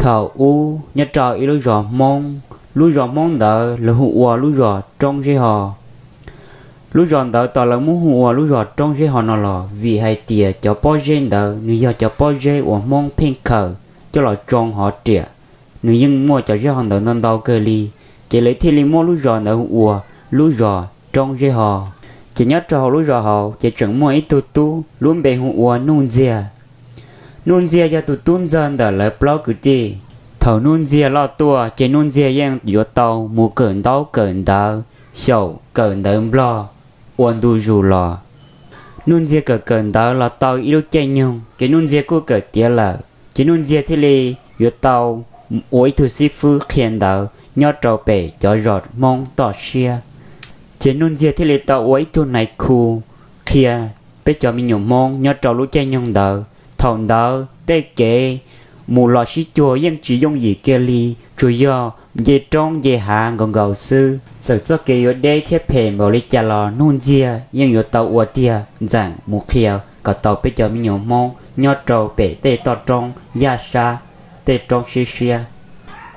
Thaum ub nyob rau ib lub zos Hmoob, lub zos Hmoob ntawd lawv hu ua lub zos Roob Zeb Ho. Lub zos ntawd tos lawv muab hu ua lub zos Roob Zeb Ho no los vim hais tias cov pob zeb ntawd nws yog cov pob zeb uas Hmoob pheej khaws coj los tsoo hov riam, nws yeej muaj cov zeb ho ntawd ntau ntau kawg li, ces lawv thiaj li muab lub zos ntawd hu ua lub zos Roob Zeb Ho. Ces nyob rau hauv lub zos hauv ces tseem muaj ib tug tub lub npe hu ua Nuj Ntxiag. Nuj Ntxiag yog tus tub ntxawg ntawm lawv plaub kwv tij. Thaum Nuj Ntxiag loj tuaj ces Nuj Ntxiag yeej yuav tau mus kawm ntaub kawm ntawv, xyaum kawm ntawv Nplog ua ntu zus los. Nuj Ntxiag kawm kawm ntawv los tau ib lub caij nyoog ces Nuj Ntxiag kuj kawm tiav lawm, ces Nuj Ntxiag thiaj li yuav tau ua ib tug xib fwb qhia ntawv nyob rau pem cov zos Hmoob toj siab. Ces Nuj Ntxiag thiaj li tau ua ib tug nais khu qhia peb cov me nyuam Hmoob nyob rau lub caij nyoog ntawd. Thaum ntawd tej kev mus los sib cuag yeej tsis yooj yim kiag li, tsuas yog nce roob nce hav nkaus nkaus xwb. Txawm txoj kev yuav deb thiab phem npaum li cas los Nuj Ntxiag yeej yuav tau ua tiag ntxeem mus qhia kom tau peb cov me nyuam Hmoob nyob rau pem tej toj roob yaj sab, tej roob siab siab.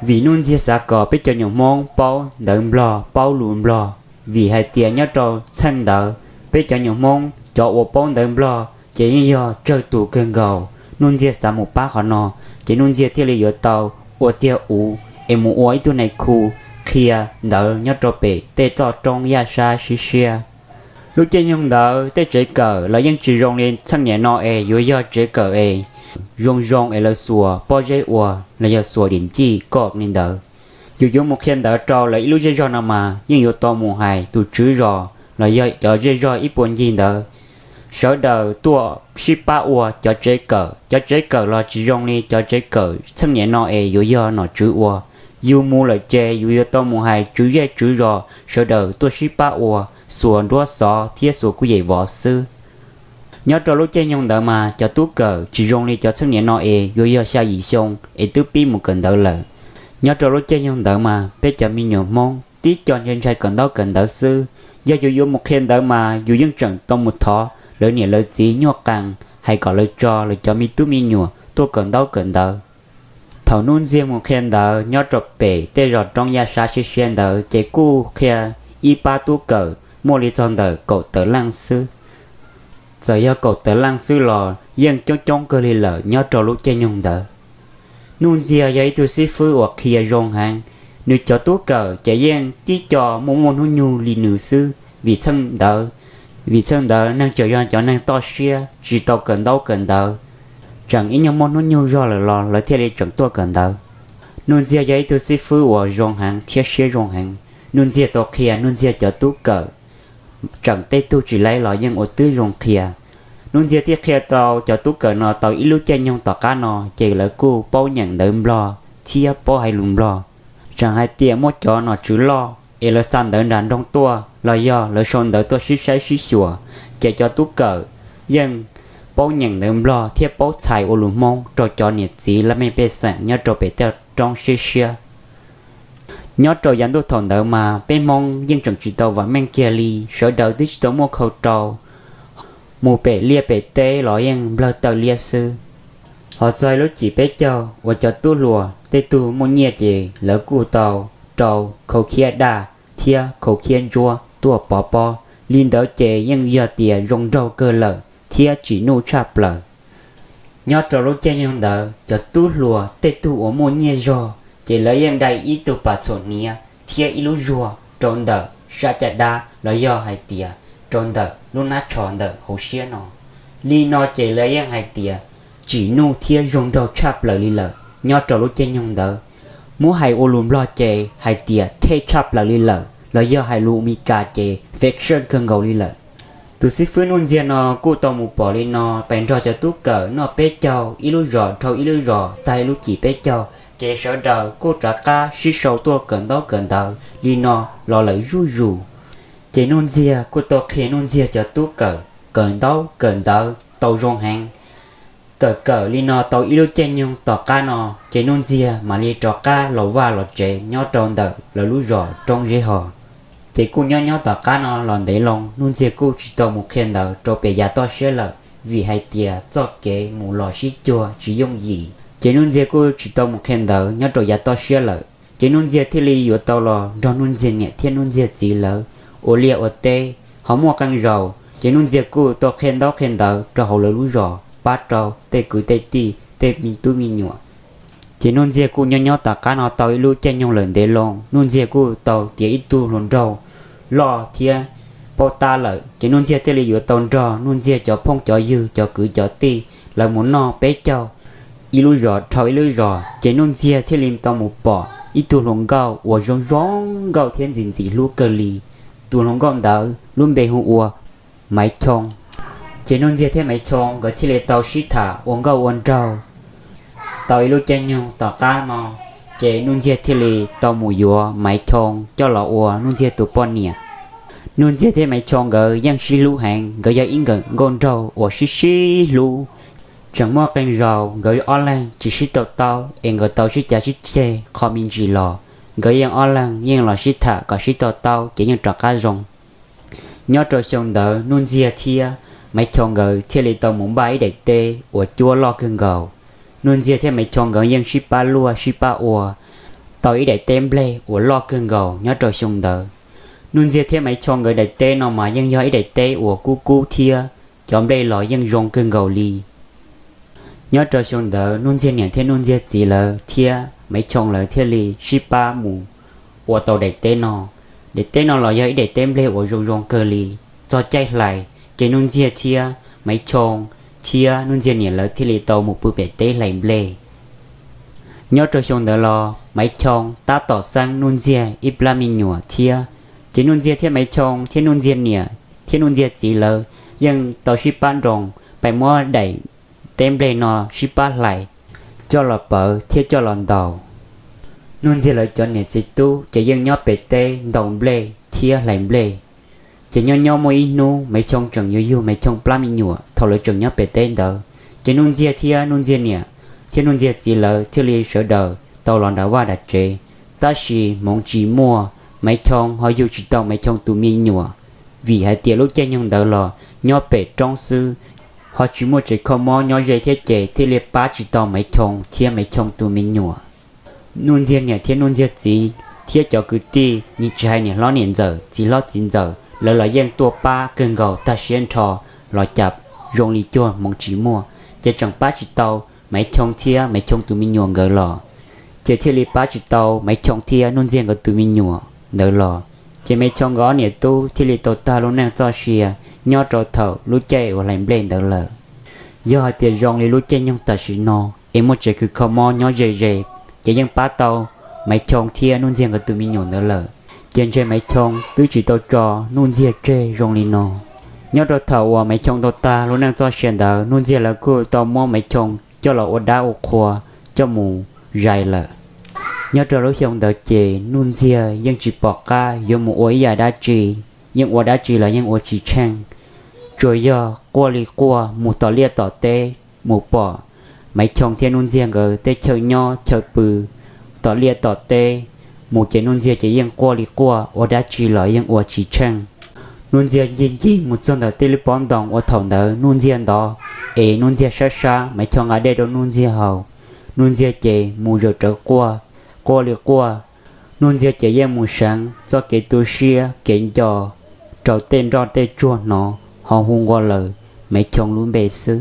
Vim Nuj Ntxiag xav kom peb cov nyuam Hmoob paub ntawv Nplog, paub lus Nplog, vim hais tias nyob rau txheej ntawd peb cov nyuam Hmoob cov uas paub ntawv Nplog ces yeej yog tsawg tus kawg nkaus. Nuj Ntxiag xav mus pab qhov no, ces Nuj Ntxiag thiaj li yuav tau ua tiag uv es mus ua ib tug nais khu qhia ntawv nyob rau pem tej toj roob yaj sab siab siab. Lub caij nyoog ntawd tej tsev kawm los yeej tsis zoo li txheej niam no es yuav yog tsev kawm es zoo zoo es lawv xuas pob zeb ua los yog xuas dim ncij kom li ntawd. Yus yuav mus qhia ntawv rau lawv ib lub zej zog no mas yeej yuav tau mus hais tus tswv zos los yog cov zej zog ib puas ncig ntawd sawv daws tuaj sib pab ua cov tsev kawm. Cov tsev kawm los tsis zoo li cov tsev kawm txheej niam no es yuav yog nom tswv ua. Yus mus lawm ces yus yuav tau mus hais tswv zej tswv zos sawv daws tuaj sib pab ua, xuas nruab xov thiab xuas kuj yem vov xwb. Nyob rau lub caij nyoog ntawd mas cov tub kawm tsis zoo li cov txheej niam no es yuav yog xya yim xyoo es twb pib mus kawm ntawv lawm. Nyob rau lub caij nyoog ntawd mas peb cov me nyuam Hmoob tib co ntshai ntshai kawm ntaub kawm ntawv xwb. Yog yus yuav mus qhia ntawv mas yus yeej tseem tau mus thov lawv niam lawv txiv nyuaj qees hais kom lawv tso lawv cov me tub me nyuam tuaj kawm ntaub kawm ntawv. Thaum Nuj Ntxiag mus qhia ntawv nyob rau pem tej zos roob yaj sab siab siab ntawd ces kuj qhia ib pab tub kawm muaj li txog ntawm kaum tawm leej xwb. Txawm yog kaum tawm leej xwb los yeej coob coob kawg li lawm nyob rau lub caij nyoog ntawd. Nuj Ntxiag yog ib tug xib fwb uas qhia zoo heev, nws cov tub kawm ces yeej tib co muaj muaj hnub nyoog li nws xwb vim txheej ntawd, vim txheej ntawd neeg tsuas yog cov neeg toj siab tsis tau kawm ntaub kawm ntawv, tseem ib nyuag muaj hnub nyoog zog lawm los lawv thiaj li tseem tuaj kawm ntawv. Nuj Ntxiag yog ib tug xib fwb uas zoo heev thiab siab zoo heev. Nuj Ntxiag tau qhia Nuj Ntxiag cov tub kawm tseem tej tug tsis laib los yeej ua twb zoo qhia. Nuj Ntxiag thiaj qhia tau cov tub kawm no tau ib lub caij nyoog tom qab no ces lawv kuj paub nyeem ntawv Nplog thiab paub hais lus Nplog. Tseem hais tias muaj cov nom tswv loj es lawv xa ntawv nram nroog tuaj los yog lawv sau ntawv tuaj sib saib sib xyuas, ces cov tub kawm yeej paub nyeem ntawv Nplog thiab paub txhais ua lus Hmoob rau cov niam txiv laj mej pej xeem nyob rau pem tej roob siab siab. Nyob rau yav ntuj thaum ntawd mas peb Hmoob yeej tseem tsis tau vam meej kiag li, sawv daws twb tsis tau muaj khau rau, mus pem liaj pem teb los yeej nplawg taw liab xwb. Ho txog lub cim peb caug uas cov tub hluas tej tug muaj nyiaj ces lawv kuj tau rau khau khiab daj thiab khau khiab ntsuab tuaj pov pob. Li ntawd ces yeej yog tias zoo nraug kawg lawm thiab tsim nuj tshaj plaws. Nyob rau lub caij nyoog ntawd cov tub hluas tej tug uas muaj nyiaj zog ces lawv yeej dai ib tug pas txhuam hniav thiab ib lub zuag rau ntawm sab caj dab los yog hais tias rau ntawm lub hnab tsho ntawm hauv siab no. Li no ces lawv yeej hais tias tsim nuj thiab zoo nraug tshaj plaws li lawm nyob rau lub caij nyoog ntawd. Muab hais ua lus Nplog ces hais tias thej tshaj plaws li lawm los yog hais lus Mis Kas ces fashion kawg nkaus li lawm. Tus xib fwb Nuj Ntxiag no kuj tau mus pom li no, pes nrog cov tub kawm noj peb caug, ib lub zos dhau ib lub zos, tag ib lub cim peb caug ces sawv daws kuj rov qab sib sau tuaj kawm ntaub kawm ntawv li no los lawm zuj zus. Ces Nuj Ntxiag kuj tau qhia Nuj Ntxiag cov tub kawm kawm ntaub kawm ntawv tau zoo heev. Kawm kawm li no tau ib lub caij nyoog tom qab no ces Nuj Ntxiag mam li rov qab los vaj los tsev nyob rau ntawm lawv lub zos Roob Zeb Ho. Ces kuj nyob nyob tom qab no los ntev loo, Nuj Ntxiag kuj tsis tau mus qhia ntawv rau pem yav toj siab lawm vim hais tias txoj kev mus los sib cuag tsis yooj yim. Ces Nuj Ntxiag kuj tsis tau mus qhia ntawv nyob rau yav toj siab lawm, ces Nuj Ntxiag thiaj li yuav tau los nrog Nuj Ntxiag niam thiab Nuj Ntxiag txiv lawv ua liaj ua teb. Ho muaj qee zaus ces Nuj Ntxiag kuj tau qhia ntaub qhia ntawv rau hauv lawv lub zos pab rau tej kwv tej tij tej me tub me nyuam. Ces Nuj Ntxiag kuj nyob nyob tom qab no tau ib lub caij nyoog lawm ntev loo, Nuj Ntxiag kuj tau tiav ib tug hluas nraug loj thiab paub tab lawm, ces Nuj Ntxiag thiaj li yuav tau nrog Nuj Ntxiag cov phooj cov ywg cov kwv cov tij lawv mus noj peb caug ib lub zos dhau ib lub zos. Ces Nuj Ntxiag thiaj li tau mus pom ib tug hluas nkauj uas zoo zoo nkauj thiab ntxim ntxim hlub kawg li. Tus hluas nkauj ntawd lub npe hu ua Maiv Choo. Ces Nuj Ntxiag thiab Maiv Choo nkawd thiaj li tau sib tham ua nkauj ua nraug tau ib lub caij nyoog tom qab no, ces Nuj Ntxiag thiaj li tau mus yuav Maiv Choo coj los ua Nuj Ntxiag tus poj niam. Nuj Ntxiag thiab Maiv Choo nkawd yeej sib hlub heev, nkawd yog ib nkawm nkauj nraug uas sib sib hlub. Tseem muaj qee zaus nkawd ob leeg tsis sib to taub es nkawd tau sib cav sib ceg qho me ntsis los, nkawd yeej ob leeg yeej los sib tham kom sib to taub ces yeej rov qab zoo. Nyob rau xyoo ntawd Nuj Ntxiag thiab Maiv Choo nkawd thiaj li tau mus npaj ib daim teb uas cuab loj kawg nkaus. Nuj Ntxiag thiab Maiv Choo nkawd yeej sib pab luaj sib pab ua tau ib daim teb nplej uas loj kawg nkaus nyob rau xyoo ntawd. Nuj Ntxiag thiab Maiv Choo nkawd daim teb no mas yeej yog ib daim teb uas kub kub thiab cov nplej los yeej zoo kawg nkaus li. Nyob rau xyoo ntawd Nuj Ntxiag niam thiab Nuj Ntxiag txiv lawv thiab Maiv Choo lawv thiaj li sib pab mus ua tau daim teb no. Daim teb no los yog ib daim teb nplej uas zoo zoo kawg li. Txog caij hlais ces Nuj Ntxiag thiab Maiv Choo thiab Nuj Ntxiag niam lawv thiaj li tau mus pw pem teb hlais nplej. Nyob rau xyoo ntawd los Maiv Choo tab tom xeeb Nuj Ntxiag ib plab me nyuam thiab. Ces Nuj Ntxiag thiab Maiv Choo thiab Nuj Ntxiag niam thiab Nuj Ntxiag txiv lawv yeej tau sib pab nroos pais muab daim teb nplej no sib pab hlais coj los pawv thiab coj los ntaus. Nuj Ntxiag lawv cov niam txiv tub ces yeej nyob pem teb ntaus nplej thiab hlais nplej. Ces nyob nyob muaj ib hnub Maiv Choo tseem yuav yug Maiv Choo plab me nyuam thaum lawv tseem nyob pem teb ntawd, ces Nuj Ntxiag thiab Nuj Ntxiag niam thiab Nuj Ntxiag txiv lawv thiaj li sawv daws tau los nram vaj nram tsev. Tab sis hmoov tsis muaj, Maiv Choo ho yug tsis tau Maiv Choo tus me nyuam, vim hais tias lub caij nyoog ntawd los nyob pem roob xwb, ho tsis muaj tsev kho mob nyob ze thiab ces thiaj li pab tsis tau Maiv Choo thiab Maiv Choo tus me nyuam. Nuj Ntxiag niam thiab Nuj Ntxiag txiv thiab cov kwv tij, tsis hais niam hlob niam ntxawm txiv hlob txiv ntxawm, lawv los yeej tuaj pab kawg nkaus tag siab nrho los cas zoo li cuag hmoov tsis muaj, ces tseem pab tsis tau Maiv Choo thiab Maiv Choo tus me nyuam nkawd los, ces thiaj li pab tsis tau Maiv Choo thiab Nuj Ntxiag nkawd tus me nyuam ntawd los. Ces Maiv Choo nkawd ob niam tub thiaj li tau tag lub neej txoj sia nyob rau thaum lub caij uas hlais nplej ntawd lawm. Yog hais tias zoo li lub caij nyoog tam sim no es muaj tsev kho mob nyob ze ze, ces yeej pab tau Maiv Choo thiab Nuj Ntxiag nkawd tus me nyuam ntawd lawm, ces ntshe Maiv Choo twb tsis tau tso Nuj Ntxiag tseg zoo li no. Nyob rau thaum uas Maiv Choo tau tag lub neej txoj sia ntawd, Nuj Ntxiag lawv kuj tau muab Maiv Choo coj los ua dab ua qhua, coj mus zais lawm. Nyob rau lub xyoo ntawd ces Nuj Ntxiag yeej tsis pom qab yuav mus ua ib yam dab tsi, yeej ua dab tsi los yeej ua tsis tsheej, tsuas yog quaj li quaj mus tom liaj tom teb, mus pom Maiv Choo thiab Nuj Ntxiag nkawd tej chaw nyob chaw pw tom liaj tom teb, mus ces Nuj Ntxiag ces yeej quaj li quaj, ua dab tsi los yeej ua tsis tsheej. Nuj Ntxiag ncig ncig mus txog ntawm tej lub pob ntoo uas thaum ntawd Nuj Ntxiag ntov, es Nuj Ntxiag sab sab Maiv Choo nqa dej rau Nuj Ntxiag haus, Nuj Ntxiag ces mus zawm rawv quaj, quaj li quaj. Nuj Ntxiag ces yeej mus seev txoj kev tu siab kev nco rau tej nroj tej tsuag hnov ho hu nqua lawm Maiv Choo lub npe xwb.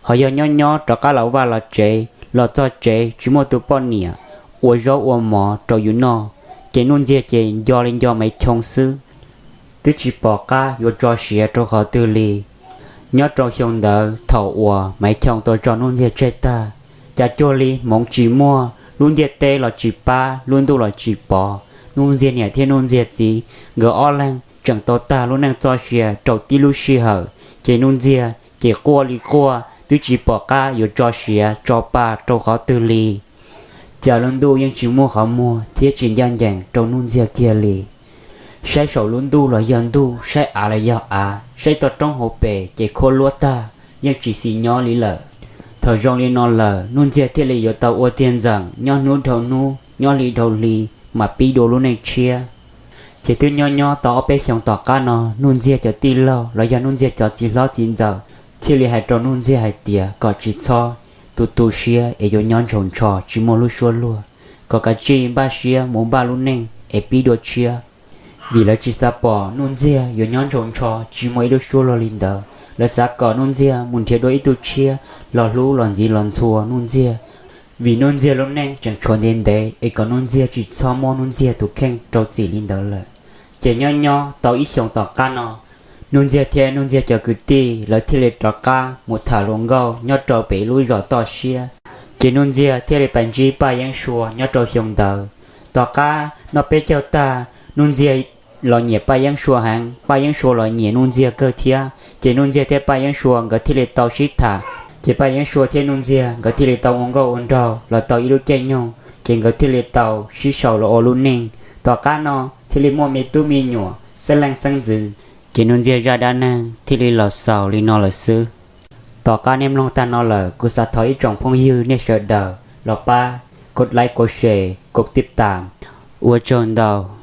Ho yog nyob nyob rov qab los vaj los tsev, los txog tsev tsis muaj tus poj niam ua zaub ua mov rau yus noj, ces Nuj Ntxiag ces nco li nco Maiv Choo xwb, twb tsis pom qab yuav tso siav rau qhov twg li. Nyob rau xyoo ntawd thaum uas Maiv Choo tau tso Nuj Ntxiag tseg tag, cas cuag li hmoov tsis muaj, lub ntiaj teb los tsis pab, lub ntuj los tsis pov, Nuj Ntxiag niam thiab Nuj Ntxiag txiv nkawd ob leeg tseem tau tag lub neej txoj sia rau tib lub sij hawm, ces Nuj Ntxiag ces quaj li quaj twb tsis pom qab yuav tso siav tso pa rau qhov twg li. Cas lub ntuj yeej tsis muaj qhov muag thiab tsis ncaj ncees rau Nuj Ntxiag kiag li. Saib saum lub ntuj los yog ntuj, saib av los yog av, saib toj roob hauv pes ces khuab luab tag, yeej tsis xis nyob li lawm. Thaum zoo li no lawm, Nuj Ntxiag thiaj li yuav tau ua tiag ntxeem nyob hnub dhau hnub, nyob hli dhau hli, mam pib dua lub neej tshiab. Ces twb nyob nyob tau ob peb xyoos tom qab no, Nuj Ntxiag cov tij laug los yog Nuj Ntxiag cov txiv hlob txiv ntxawm thiaj li hais rau Nuj Ntxiag hais tias kom tsis txhob tu tu siab es yuav nyob ntshaus ntsho tsis muaj lub suab luag, kom kav tsij npaj siab mus npaj lub neej es pib dua tshiab. Vim lawv tsis xav pom Nuj Ntsiag yuav nyob ntshaus ntsho tsis muaj ib lub suab luag li ntawd, lawv xav kom Nuj Ntsiag mus nrhiav dua ib tug tshiab los hlub los ntxiv los ntxhua Nuj Ntsiag. Vim Nuj Ntsiag lub neej tseem tshuav ntev ntev es kom Nuj Ntsiag tsis txhob muab Nuj Ntsiag tus kheej rau txim li ntawd lawm. Ces nyob nyob tau ib xyoos tom qab no, Nuj Ntsiag thiab Nuj Ntsiag cov kwv tij lawv thiaj li rov qab mus tham hluas nkauj nyob rau pem lub zos toj siab. Ces Nuj Ntsiag thiaj li pais ntsib Paj Yeeb Sua nyob rau xyoo ntawd. Tom qab noj peb caug tag, Nuj Ntsiag los nyiam Paj Yeeb Sua heev, Paj Yeeb Sua los nyiam Nuj Ntsiag kawg thiab. Ces Nuj Ntsiag thiab Paj Yeeb Sua nkawd thiaj li tau sib tham. Ces Paj Yeeb Sua thiab Nuj Ntsiag nkawd thiaj li tau ua nkauj ua nraug los tau ib lub caij nyoog, ces nkawd thiaj li tau sib sau los ua lub neej. Tom qab no thiaj li muaj me tub me nyuam, xeeb leej xeeb ntxwv. Ces Nuj Ntsiag zaj dab neeg thiaj li los xaus li no lawm xwb. Tom qab nej mloog tag no lawm, kuv xav thov ib tsoom phooj ywg nej sawv daws los pab kov like, kov share, kov tib tas. Ua tsaug ntau.